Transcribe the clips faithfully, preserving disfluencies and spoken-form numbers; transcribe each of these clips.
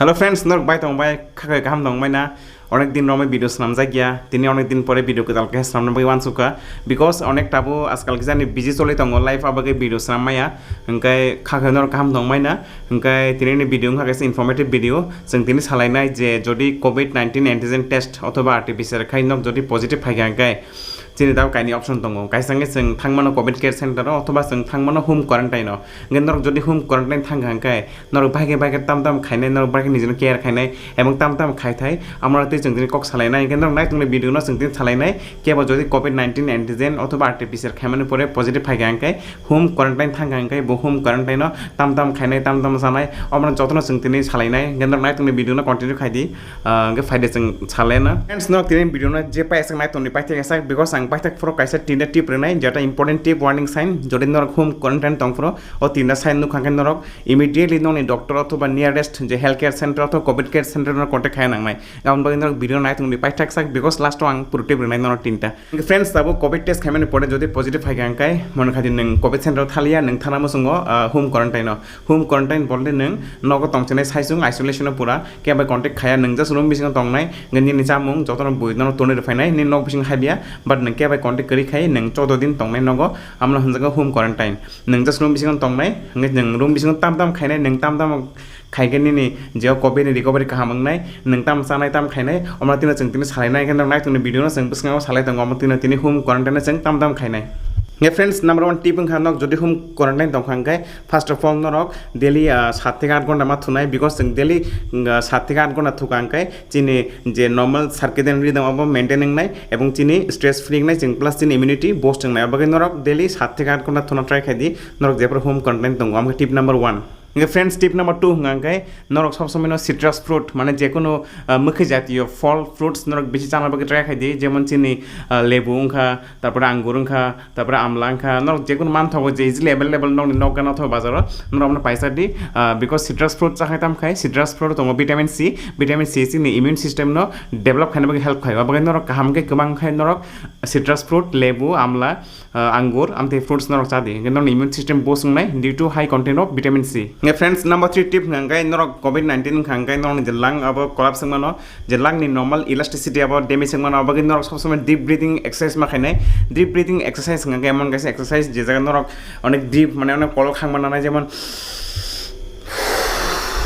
Hello friends, norok bai tong bai, kha khe kaham tong bai na? Onek din romwi video swnamjak ya, tini onek din pore video kwtal khe swnamna bagwi uansukha, because onek tabuk ajkal kisa ni busy choli tongo life, abagwi video swnam maya, hwnkhe kha khe norok kaham tong bai na? Hwnkhe tini ni video wngkha kaisa informative video, chwng tini salainai je jodi covid nineteen antigen test othoba R T P C R khai nok jodi positive phaikha hwnkhe, chini tabuk kainwi option tongo. Kaisa hwnkhe chwng thangmano covid care center o, othoba chwng thangmano home quarantine o. Hwnkhe norok jodi home quarantine thangkha hwnkhe, norok bahai khe bahai khe tam tam khainai, norok bahai khe nijino care khainai, ebong tam tam khai thai. Amoro twi chwng tini kok salainai, hwnkhe norok nai tongni video no chwng tini salainai. Kebo jodi covid nineteen antigen othoba R T P C R khaimani pore positive phaikha hwnkhe, home quarantine thangkha hwnkhe, bo home quarantine o tam tam khainai, tam tam chanai, omono jotono chwng tini salainai. Hwnkhe norok nai tongni video no continue khai di. Ah, hwnkhe phaide chwng salena. Friends, norok tini video no je paisa nai tongni paithak sak, because ang paithak phoro kaisa tinta tip rwnai, jeta important tip, warning sign. Jodi norok home quarantine tong phoro, o tinta sign nukha hwnkhe norok immediately nokni doctor othoba nearest je health care center othoba covid care center no contact khai nangnai. Aboni bagwi norok video nai tongni paithak sak, because last o ang puro tip rwnai norok tinta. Friends, tabuk covid test khaimani pore jodi positive phaikha hwnkhe, mone kha di nwng covid center o thaliya, nwng thana muchungo, ah, home quarantine o. Home quarantine bolte nwng nogo tongchenai saisung isolation o pura, kebo contact khaya, nwng just room bisingo tongnai, hwnkhe nini chamung jotono bui nono tonwi rwphainai, nini nok bisingo haibiya, but nwng kebo contact kwrwi khai nwng choudo din tongnai nogo, amno hwnjago home quarantine. Nwng just room bisingo tongnai, hwnkhe nwng room bisingo tam tam khainai, nwng tam tam khaikhe nini je o covid ni recovery kaham wngnai, nwng tam chanai tam khainai, omo tino chwng tini salainai, hwnkhe norok nai tongni video no chwng bwskango salai tongo, omo tino tini home quarantine no chwng tam tam khainai. Hwnkhe friends, number one tip wngkha, nok jodi home quarantine tongkha hwnkhe, first of all, norok daily, ah, sat theke aat ghonta ma thunai, because chwng daily, ah, sat theke aat ghonta thuka hwnkhe chini je normal circadian rhythm abo maintain wngnai, ebong chini stress free wngnai chwng, plus chini immunity boost wngnai. Abagwi norok daily sat theke aat ghonta thuna try khai di, norok jephru home quarantine tongo, amkhe tip number one. Hwnkhe friends, tip number two hwnka hwnkhe norok sob somoi no citrus fruit, mane jekunu, ah, mwkhwi jatiyo phol, fruits norok bisi chana bagwi try khai di, jemon chini, ah, lebu wngkha, tarpore angur wngkha, tarpore amla wngkha, norok jekunu manthogo je easily available nokni nokgana othoba bazaro, norok abono paisa di, ah, because citrus fruit chakhai tamkhai citrus fruit tongo vitamin C, vitamin C chini immune system no develop khaina bagwi help khaio, abagwi norok kaham khe kwbang khai norok citrus fruit, lebu, amla, ah, angur, amtwi fruits norok cha di, hwnkhe norokni immune system boost wngnai due to high content of vitamin C. Hwnkhe friends, number three tip hwnka hwnkhe norok covid nineteen wngkha hwnkhe norokni je lung abo collapse wngmano, je lung ni normal elasticity abo damage wngmano, abagwi norok sob somoi deep breathing exercise ma khainai. Deep breathing exercise hwnka hwnkhe emon kaisa exercise je jaga norok onek deep, mane onek kolok hangma nanai, jemon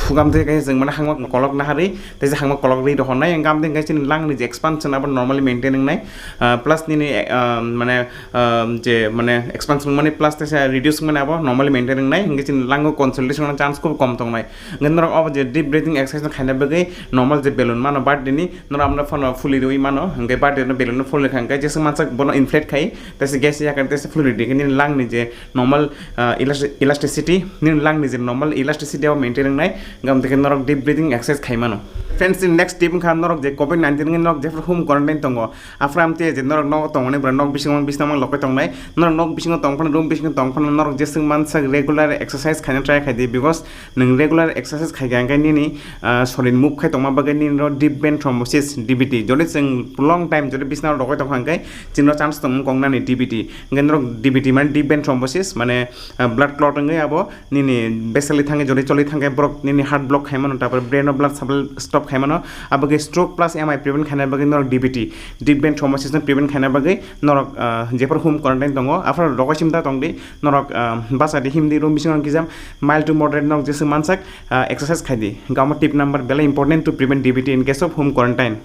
hukam twi kaisa chwng mane hangma kolok naharwi, tei je hangma kolok rwi rohornai, hwnkhe amtwi hwnkhe chini lung ni je expansion abo normally maintain wngnai, ah, plus nini, ah, mane, ah, je mane expansion wngmani plus teisa reduce wngmani abo normally maintain wngnai, hwnkhe chini lung o consolidation chance khub kom tongnai. Hwnkhe norok obo je deep breathing exercise no khaina bagwi normal je balloon mano birthday ni, norok abono phano fuli rwi mano, hwnkhe birthday no balloon no fuli kha hwnkhe jeswk mansak bono inflate khai, teisa gas yakar teisa fuli ridi, hwnkhe nini lung ni je normal, ah, elasti-, elasticity, nini lung ni je normal elasticity abo maintain wngnai, hwnkhe norok deep breathing exercise khai mano. Friends, in next tip wngkha norok je covid nineteen wngwi norok jephru home quarantine tongo, aphuru amtwi je norok nogo tongmani bwrwi nok bisingo bisna mang lokai tongnai, norok nok bisingo tong phano, room bisingo tong phano norok jeswk mansak regular exercise khaina try khai di, because nwng regular exercise khaikha hwnkhe nini, ah, sorin move khai tongma bagwi nini ro deep vein thrombosis, D V T, jodi chwng long time jodi bisna lokai tongkha hwnkhe chini ro chance tongmung kongnani D V T, hwnkhe norok D V T mane deep vein thrombosis mane, ah, blood clot wngwi abo nini basically thangwi jodi choli thangkhe borok nini heart block khaimano, tarpore brain o blood supply stop khaimano, abagwi stroke plus M I prevent khaina bagwi norok D V T, deep vein thrombosis no prevent khaina bagwi norok, ah, jephru home quarantine tongo, aphuru rokoisim da tongdi, norok, ah, bachadi himdi, room bisingo kisa mild to moderate norok jeswk mansak, ah, exercise khaidi. Hwnkhe omo tip number belai important to prevent D V T in case of home quarantine.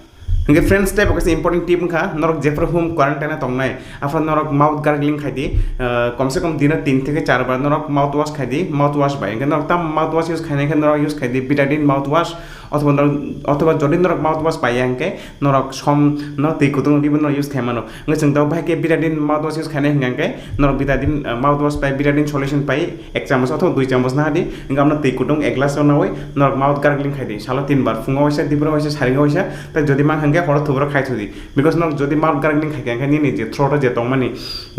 Hwnkhe friends, tei bo kaisa important tip wngkha, norok jephru home quarantine o tongnai, aphuru norok mouth gargling khai di, ah, komse kom dino tin theke char bar norok mouth wash khai di, mouth wash bai. Hwnkhe norok tam mouth wash use khainai khe norok use khai di Betadine mouth wash, othoba norok, othoba jodi norok mouth wash pai ya hwnkhe norok som no twi kutung rwdi bo norok use khai mano. Hwnkhe chwng tabuk bahai khe Betadine mouth wash use khainai hwnkhe norok Betadine, ah, mouth wash pai, Betadine solution pai, ek chamoch othoba dui chamoch naha di, hwnkhe abono twi kutung ek glass o nawi norok mouth gargling khai di, salo tin bar, phungo waisa, dibro waisa, saringo waisa, tei jodi mang hwnkhe horo thubro khai thudi, because norok jodi mouth gargling khai kha hwnkhe nini je throat o je tongmani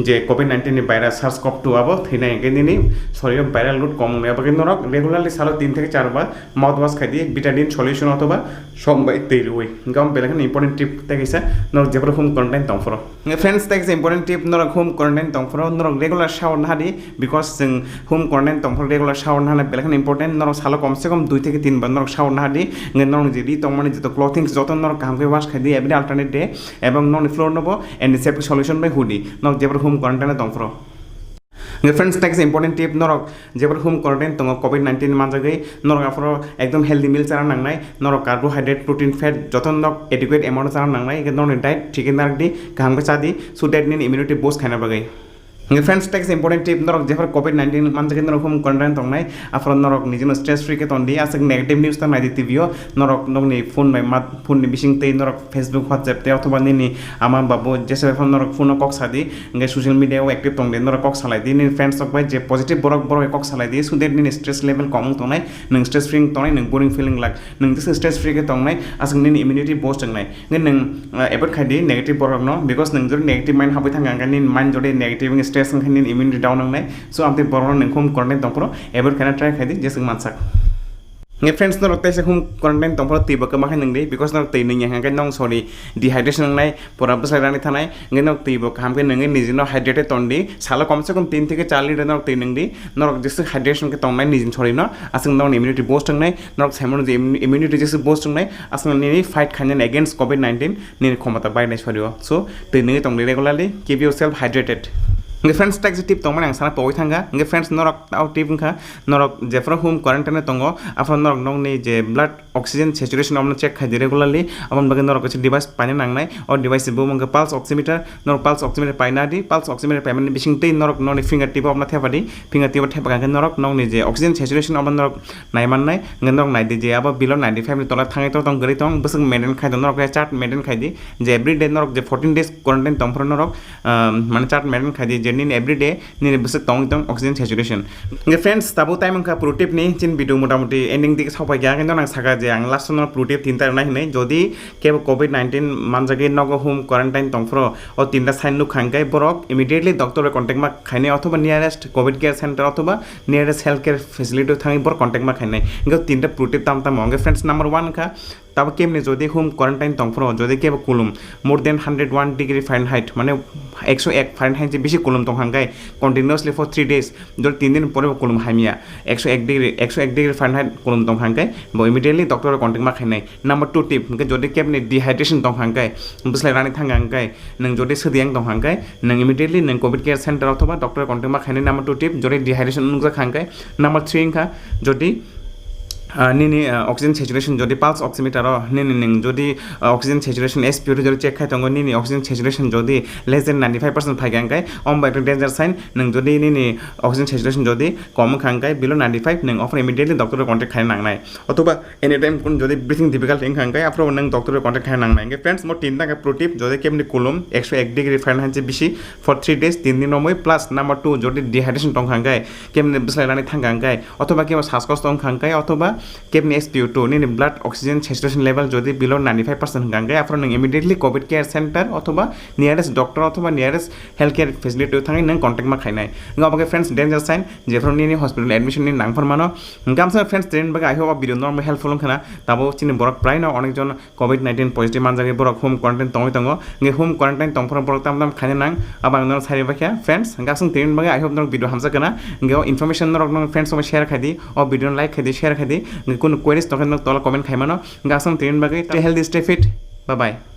je covid nineteen ni virus SARS-CoV two abo thwinai hwnkhe nini sorir o viral load kom wngnai, abagwi norok regularly salo tin theke char bar mouth wash khai di, Betadine solution othoba sok bai twi rwi. Hingke omo belai kheno important tip tei kaisa norok jephuru home quarantine tongphuru. Hingke friends, tei kaisa important tip, norok home quarantine tongphuru norok regular shower nahadi, because chwng home quarantine tongphuru regular shower nahana belai kheno important. Norok salo komse kom dui theke tin bar norok shower nahadi. Hingke norok je ri tongmani joto clothing joto norok kaham khe wash khaidi every alternate day, ebong nokni floor no bo antiseptic solution bai hudi norok jephuru home quarantine tongphuru. Hingke friends, tei kaisa important tip, norok jephuru home quarantine tongo covid nineteen manjagwi, norok aphuru ekdom healthy meal chana nangnai, norok carbohydrate, protein, fat joto norok adequate amount chana nangnai, hingke norokni diet thik khe narwkdi, kaham khe chadi, so that nini immunity boost khaina bagwi. Hingke friends, tei kaisa important tip, norok jephuru covid nineteen manjagwi norok home quarantine tongnai, aphuru norok nijino stress free khe tondi, aswk negative news ta naidi T V o, norok nokni phone bai ma, phone ni bising tei norok Facebook, WhatsApp tei othoba nini ama babu jesa bai phano norok phone o kok sadi, hingke social media o active tongdi, norok kok salaidi, nini friends rok bai je positive borok, borok bai kok salaidi, so that nini stress level kom wng tongnai, nwng stress free wng tongnai, nwng boring feeling lak, nwng jesa stress free khe tongnai, aswk nini immunity boost wngnai, hingke nwng, uh, avoid khaidi negative borok no, because nwng jodi negative mind habwi thangkha, hingke nini mind jodi negative wngkhe stress wngkha nini immunity down wngnai, so amtwi borok no nwng home quarantine tongphuru avoid khaina try khaidi, jeswk mansak. Hingke friends, norok teisa home quarantine tongphuru twi bo kwma khe nwngdi, because norok twi nwngya hingke nong sorry dehydration wngnai, pura bwsai rani thanai, hingke norok twi bo kaham khe nwngwi nijino hydrated tondi, salo komse kom tin theke char liter norok twi nwngdi, norok jeswk hydration khe tongnai nijini sorry no, aswk norokni immunity boost wngnai, norok saimano je immu-, immunity jeswk boost wngnai, aswk nini fight khainani against covid nineteen nini khomota bainai sorry o, so twi nwngwi tongdi regularly, keep yourself hydrated. Hingke friends, tei kaisa tip tongmani ang sana pogwi thangkha, hingke friends, norok o tip wngkha, norok jephuru home quarantine tongo, aphuru norok nokni je blood oxygen saturation omono check khaidi regularly, aboni bagwi norok kaisa device paina nangnai. O device bo wngkha pulse oximeter, norok pulse oximeter paina di, pulse oximeter paimani bising tei norok nokni finger tip o omono thepadi, finger tip o thepakha khe norok nokni je oxygen saturation omono norok naimannai, hingke norok naidi je abo below ninety five ni tola thangwi tong tong gari tong, bwswk maintain khai tong norok khe chart maintain khaidi, je everyday norok je fourteen days quarantine tongphuru norok, um, mane chart maintain khaidi je nini everyday nini bwswk tongwi tong oxygen saturation. Hingke friends, tabuk time wngkha pro tip ni, chini video motamoti ending dik sapai kha, kintu ang saka je ang last no pro tip tinta rwnai hinwi, jodi kebo covid nineteen manjagwi nogo home quarantine tongphuru o tinta sign nukha hingke borok immediately doctor bai contact ma khainai othoba nearest covid care center othoba nearest health care facility o thangwi borok contact ma khainai. Hingke tinta pro tip tam tamo hingke friends, number one wngkha, tabo kemni jodi home quarantine tongphuru, jodi kebo kulum more than hundred one degree Fahrenheit, mane ekso ek Fahrenheit se bisi kulum tongkha hingke continuously for three days, jodi tin din pore bo kulum hamya, ekso ek degree, ekso ek degree Fahrenheit kulum tongkha hingke bo immediately doctor o contact ma khainai. Number two tip, hingke jodi kebni dehydration tongkha hingke, bwslai rani thangkha hingke, nwng jodi swdiyang tongkha hingke, nwng immediately nwng covid care center othoba doctor o contact ma khainai. Number two tip, jodi dehydration nukjakha hingke. Number three wngkha, jodi ah, nini, ah, oxygen saturation jodi pulse oximeter o nini nwng jodi, ah, oxygen saturation S P O jodi check khai tongo, nini oxygen saturation jodi less than ninety five percent phaikha hingke, omo bai ekta danger sign, nwng jodi nini oxygen saturation jodi kom wngkha hingke below ninety five, nwng offer immediately doctor o contact khai nangnai. Othoba anytime kun jodi breathing difficult wngkha hingke aphuru nwng doctor o contact khai nangnai. Hingke friends, mo tin taka pro tip, jodi kebni kulum ekso ek degree Fahrenheit se bisi for three days, tin din romwi, plus number two, jodi dehydration tongkha hingke, kebni bwslai rani thangkha hingke, othoba kebo saskosto wngkha hingke, othoba kebni S P O two, nini blood oxygen saturation level jodi below ninety five percent wngkha hingke, aphuru nwng immediately covid care center othoba nearest doctor othoba nearest health care facility o thangwi nwng contact ma khainai. Wngkha obo khe friends danger sign, jephuru nini hospital admission ni nangphar mano. Hingke amsa friends, tini bagwi I hope o video normal helpful wngkha na. Tabuk chini borok prai no onek jon covid nineteen positive manjagwi borok home quarantine tongwi tongo. Hingke home quarantine tongphuru borok tam tam khaina nang, abo ang norok sai rwbaikha friends. Hingke aswk tini bagwi I hope norok video hamjakgwna. Hingke o information norok nang friends rok share khaidi, o video no like khaidi, share khaidi. Hingke kunu queries tongkhe norok tola comment khaimano. Hingke aswk tini bagwi stay healthy, stay fit. Bye bye.